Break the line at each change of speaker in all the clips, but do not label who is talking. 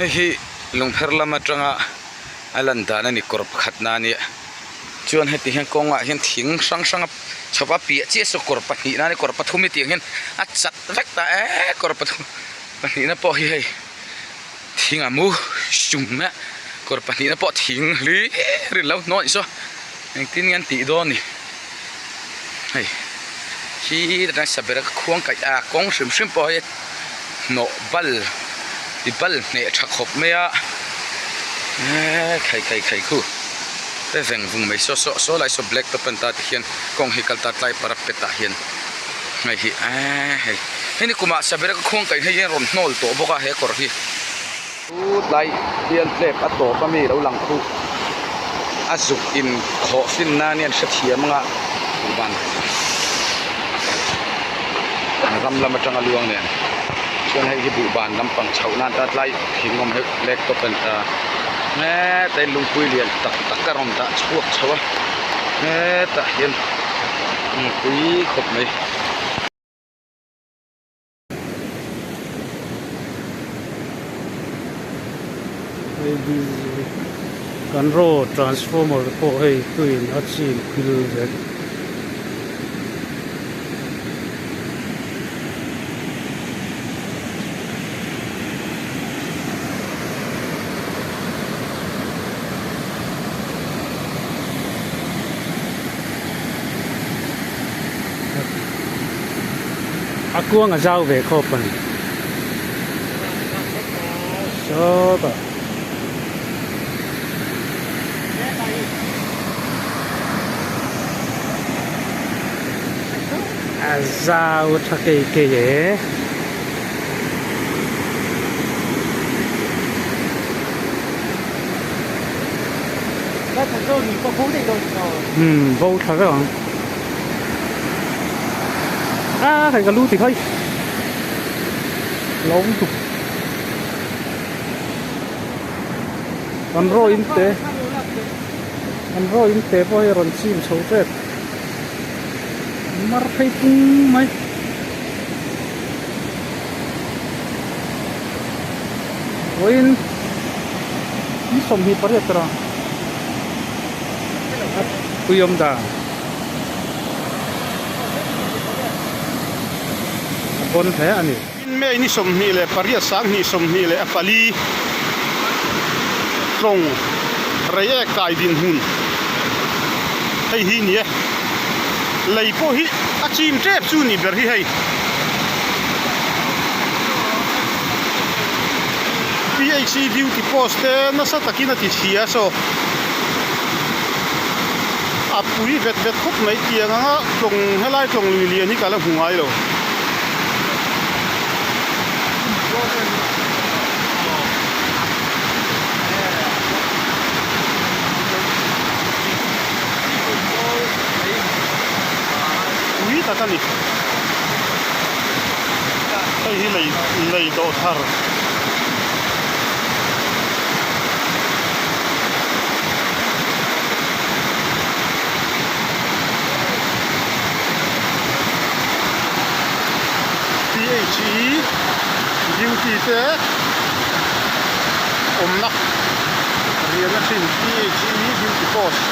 Hei hi lungpher lam atanga a lan dan a ni kawr pakhat na ania chuan heti hian kawngah hian thing hrang hrang a chho va piah chiah saw kawr pahnih na a ni kawr pathum hi tiang hian a chat vek ta e kawr pathum pahnih na pawh hi hei thing a mu sum a kawr pahnih na pawh thing hlir in lo hnuai saw engtin nge an tih dawn ni hei hi atang saber a khuang kaih a kawng hrim hrim pawh hi hnawh bal ti bal hneh tha khawp mai a eee khai khai khai khu te veng vung mai saw saw saw lai saw black top an ta ti hian kawng hi kal ta tlai para pet ah hian hei hi eee hei hei ni kumah saber a khuang kaih hei hian rawn hnawl tawh bawk a he kawr hi. Chu tlai hian tlep a tawp a mi lo lang khu a zuk in khawh fin nan hian hrethiam anga ban ram lam atanga luang nen chuan hei hi buhban lampang chhoh nan ta tlai thing awm hi laptop an ta hetah hian lungpui lian tak tak a rawn dah chhuak chho a hetah hian lungpui khawp mai.
Kan road transformer pawh hei tuiin a chim phil vek. A kuang a zau ve khawp a ni. Sawtah. A zau tha kei kei e. Umm bo thla vek ang. A hei ka lu ti khai lo tuk kan raw in te kan raw in te pawh hei rawn chim chho tep mar phei pung mai vawiin ni 28 tawh a pui awm dan. A pawn hle a ni.
In May ni 28 24 tlawng Reiek kai dinhmun hei hi ni e. Lei pawh hi a chim tep chu ni ber hi hei. PHC duty post te nasa takin a ti chhia saw. A pui vet vet khawp mai tiang anga tlawng helai tlawng lui lian hi ka la hmu ngai lo. Pui tak a ni. Hei hi lei lei dawh thar. PHE duty te awmna rian a thin PHE duty post.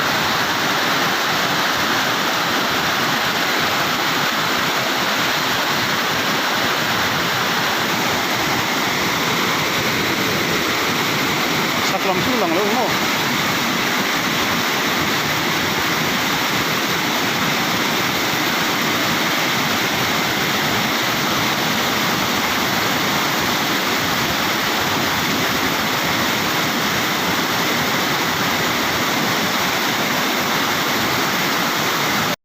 Chhak lam chu lang lo maw?